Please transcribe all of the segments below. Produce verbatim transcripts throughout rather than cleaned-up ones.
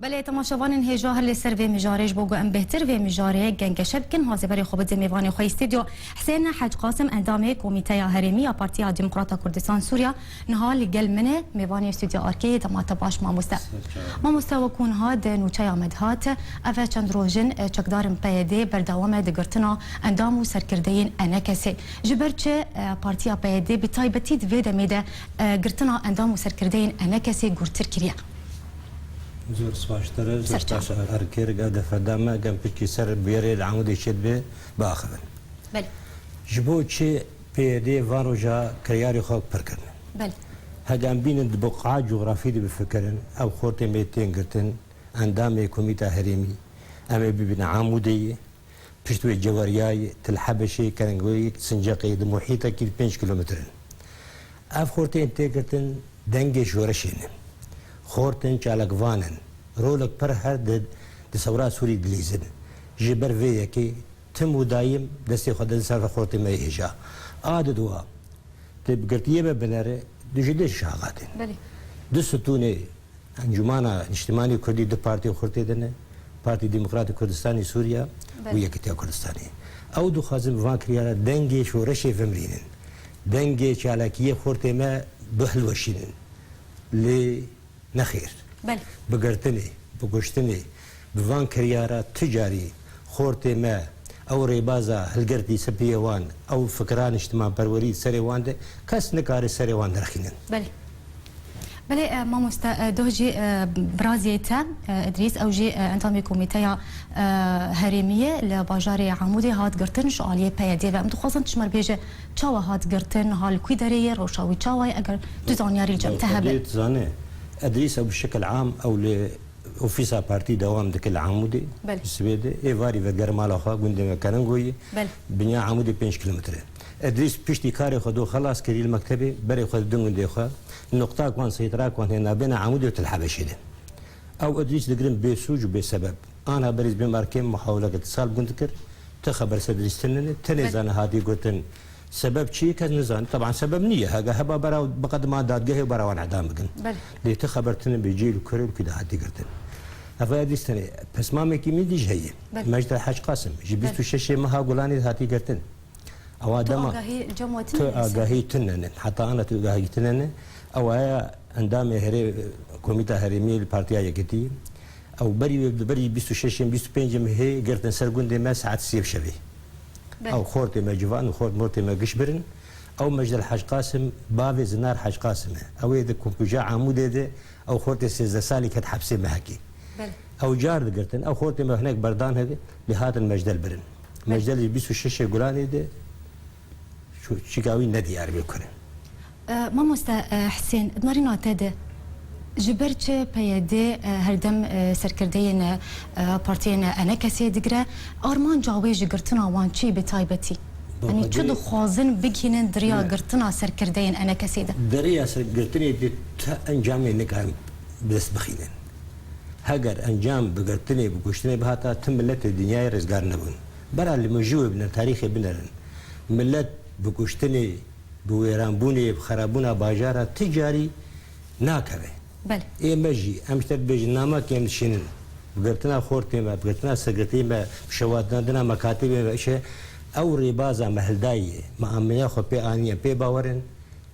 Belê, temaşevanên hêja, her li ser vê mijarê, ji bo ku em bêhtir vê mijarê gengeşe bikin, hazê berê xwe bidin mêvanê xwe yê stûdyo. Hisên Hec Qasim, endamê Komîteya Herêmî ya Partiya Demokrata Kurdistan Sûriya, niha li gel min e, mêvanê stûdyo Arkê. Dema te baş, mamoste. Ser çav. Mamoste, wekû niha di nûçeya me de hat, ev çend roj in, e, çekdarên P Y D berdewam e di girtina endam û serkirdeyên E N K S'ê. Ji ber çi, e, Partiya P Y D bi taybetî di vê demê de, e, girtina endam û serkirdeyên E N K S'ê gurtir kiriye? Zor spas ji te re, zor Ser çav. spas ji Arkê re, ev defa da me, gem piştî ser bûyerê li Amûdê çêdibe, biaxivin. Belê. Ji bo çi P Y D van roja kiryarê xwe pir kirin? Belê. Heke em bînin di buqa cografî de bifikirin, ew xortê me tên girtin, endamê Komîta Herêmî, em ê bibînin Amûdê yê, pişt wê Ceweriyayê, Til Hebeşê, Kerengoyê, Sinceqê, di muhîtekî di pênc kîlometre in. Ev xortên tê girtin dengê şoreşê ne. Xortên çalakvan in. Rolek pir her di, di sewra Sûrî dilîzin. Ji ber vê yekê tim û dayim destê xwe didin ser xortê me yê hêja. A di dua, tu bi girtiyê me binere, tu ji dê şaxatên. Belê. Du stûnê Encûmana Niştimanî Kurdî du partiyê xortê de ne, Partî Demokratî Kurdistanê Sûriya û Belê. Yekîtiya Kurdistanê. Ew dixwazin bi van kiryara dengê şoreşê vimrînin. Dengê çalakiyê xortê me bihilweşînin. Lê nexêr. Belê. Bi girtinê, bi kuştinê, bi van kiryara tu carî xortê me, ew rêbaza hilgirtî ser piyê wan, ew fikra niştimanperwerî serê wan de, kes nikare serê wan derxînin. Belê. Belê, e, mamoste, e, doh jî, e, birazê te, e, Idrîs, ew jî, e, endamê komîteya, e, herêmî ye li bajarê Amûdê hat girtin ji aliyê P Y D ve. Em dixwazin tu ji me re bêje, çawa hat girtin, ha li kû derê ye, rewşa wî çawa ye, eger tu zanyarî li cem te hebe. Edrîs zane, Edrîs ew bi şekil am ew li ofîsa partî dewam dike li Amûdê, Belê. Li Swêdê. Êvarî veger mala xwe gundê me Kerengoyê, Belê. Binya Amûdê pênc kilometre. Edrîs piştî karê xwe do xelas kirî li mektebê, berê xwe didin gundê xwe. Nuqtak wan, seytrak wan hê nabêna Amûdê û Til Hebeşê de. Ew Edrîs digirin bêsûc û bêsebeb. Ana berî bêm arkê muhaweleke sal gund dikir. Ti xeber ser Edrîs tune ne, tenê Belê. Zane hatî gotin. Sebeb çi ye, kes nizane. Teban sebeb niye. Hege heba bera biqedima dadgehê û bera wan edam bikin. Belê. Lê ti xeber tune bê cîl û kurê û kî de hatî girtin. Ev Edrîs tenê. Pesmamekî min dî jî heye. Belê. Mecda Hec Qasim. Ji Belê. Bîst û şeşê meha Gulanê hatî girtin. Ewa Tu dema agahî li cem we tu tune ne? Agahî tune ne. Heta ana tu agahî tune ne. Ew aya endamê herê, komîta herêmî li Partiya Yekitî. Ew berî wê, berî bîst û şeşê, bîst û pêncê mehê girtin ser gundê me saet sê şevê. Belê. Ew xortê me civan û xort mortê me giş birin. Ew Mecdel Hec Qasim, bavê Zinar Hec Qasim e. Ew ê di komkuja Amûdê de, ew xortê sêzdeh salî ket hepsê mehekê. Belê. Ew car digirtin, ew xortê me hinek berdan hebe, lê hatin Mecdel birin. Belê. Mecdel jî bîst û şeşê Gulanê de, Çû-, çîka wî nediyar bê kure. E, mamoste, e, Hisên, di nerîna te de ji ber çi P Y D, e, herdem, e, serkirdeyên, e, partiyên E N K S'ê digire? Armanca wê ji girtina wan çi bi taybetî? Yanî çi dixwazin bigihînin di riya Ne. girtina serkirdeyên E N K S'ê de? Di riya ser-, girtinê de tu encamê nikarin bi dest bixînin. Heger encam bi girtinê, bi kuştinê bihata, tu miletê dinyayê rizgar nebûn. Bera li mijû wê bine, tarîxê binerin. Milet bi kuştinê, bi wêranbûnê, bi xerabûna bajara ti carî nakeve. Belê. Ê me jî, em ji te bibêjin, namekê em dişînin. Bi girtina xortê me, bi girtina sergirtiyê me, bi şewatandina mekatibê me, îşe ew rêbaza me hildayî ye. Me ameya xwe pê aniye, pê bawer in.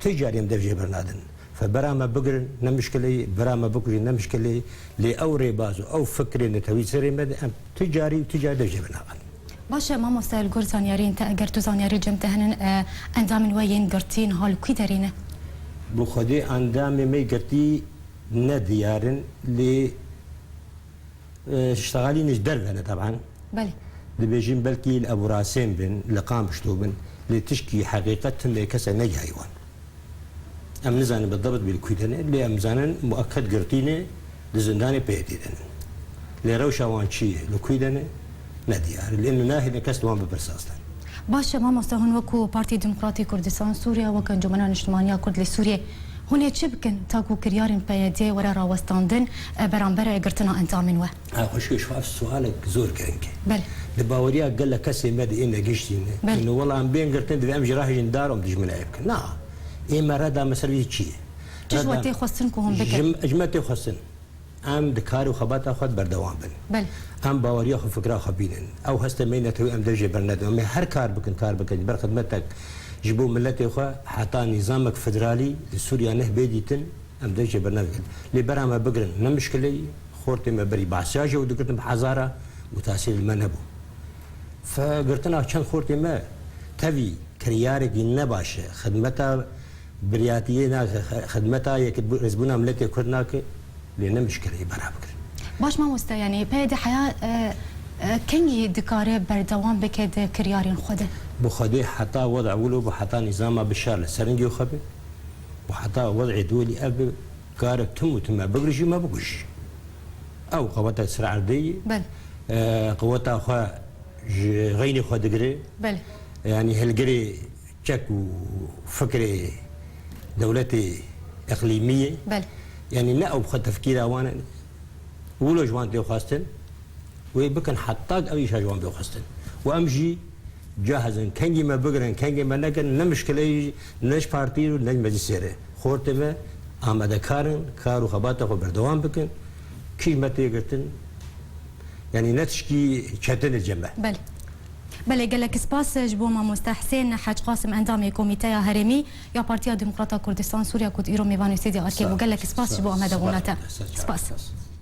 Ti carî em dev jê bernadin. Fe bera me bigirin, ne mişkileyî, bera me bikujin, ne mişkileyî. Lê ew rêbaz û ew fikrê netewî serê me de em ti carî û ti carî dev jê bernaqin. Baş e, mamoste, li gor zanyariyên te, eger tu zanyarî cem te henin, e, endamên we yên girtî niha li kû derê ne? Bi xwedê endamê me girtî ne diyar in, lê, e, şixalîn ji derve ne, teban. Belê. Dibêjin belkî li Ebûrasên bin, li Qamişlo bin, lê tişkî heqîqet timê kese negihayî wan. Em nizanin bi debt bê li kû de ne, lê em zanin mueked girtî ne, di zindanê P Y D'ê de ne. Lê rewşa wan çi ye, li kû de ne, ne diyar. Lê nahêne kes li wan bipirse aslen. Baş e, mamoste, hûn wekû Partî Demokratî Kurdistan Sûriye, wek Encûmena Niştimaniya Kurd li Sûriyê, hûn ê çi bikin ta ku kiryarên P Y D'ê were rawestandin, e, beramber girtina endamên we? Ha, xweşik, ji xwe ev sualek zor girîng e. Belê. Di baweriya gelek kesê me de ê negihiştîne. Belê. Êno, wela em bên girtin, divê em jî rahêjin dar û em dijminayê bikin. Na. Ê me reda me ser vî çi ye? Çi ji we tê xwestin ku hûn bikin? Ji, ji me tê xwestin. Em di kar û xebata xwe berdewam bin. Belê. Em baweriya xwe, fikra xwe bînin. Ew heste me netewî em dev jê bernedin. Em ê her kar bikin, kar bikin. Ber xidmetek ji bo miletê xwe heta nîzamek federalî li Sûriya neh bê dîtin, em dev jê bernebikin. Lê bera me bigirin ne mişkileyî, xortê me berî behsiya jê û digirtin bi hezara û tasîr li me nebû. Fe girtina çend xortê me tevî kiryarekî nebaş e. Xidmeta biryatiyê nake, xidmeta yek rêzbûna miletê Kurd nake, lê ne mişkileyî bera bikirin. Baş mamoste, yanî P Y D heya e, e, kengî dikare berdewam bike di kiryarên xwe de? Bi Xwedê heta weda ewil û bi heta nîzama Bişar li ser rengê xwe be, bi heta wedê duwelî ev be, kare tim û tim me bigirî jî me bikujî. Ew qeweta ser erdê ye. Belê. E, qeweta xwe ji xeynê xwe digire. Belê. Yanî hilgirê çek û fikrê dewletê iqlîmî ye. Belê. Yanî ne ew bi xwe tefkîra wan e. Wilo ji wan tê xwestin, wê bikin heta ew îşa ji wan bê xwestin. Û em jî cahizin, kengî me bigirin, kengê me negirin, ne mişkileyî ne ji partî re ne ji meclisê re. Xortê me amadekar in, kar û xebata xwe berdewam bikin. Kî ji me tê girtin, yanî ne tişkî çetin e cem e. Belê. Belê, gelek spas ji bo mamoste Hisên Hec Qasim, endamê Komîteya Herêmî ya Partiya Demokrata Kurdistan Sûriya ku di îro mêvanê Stêdya Erkê bû. Gelek spas ji bo amedebûna te. Spas.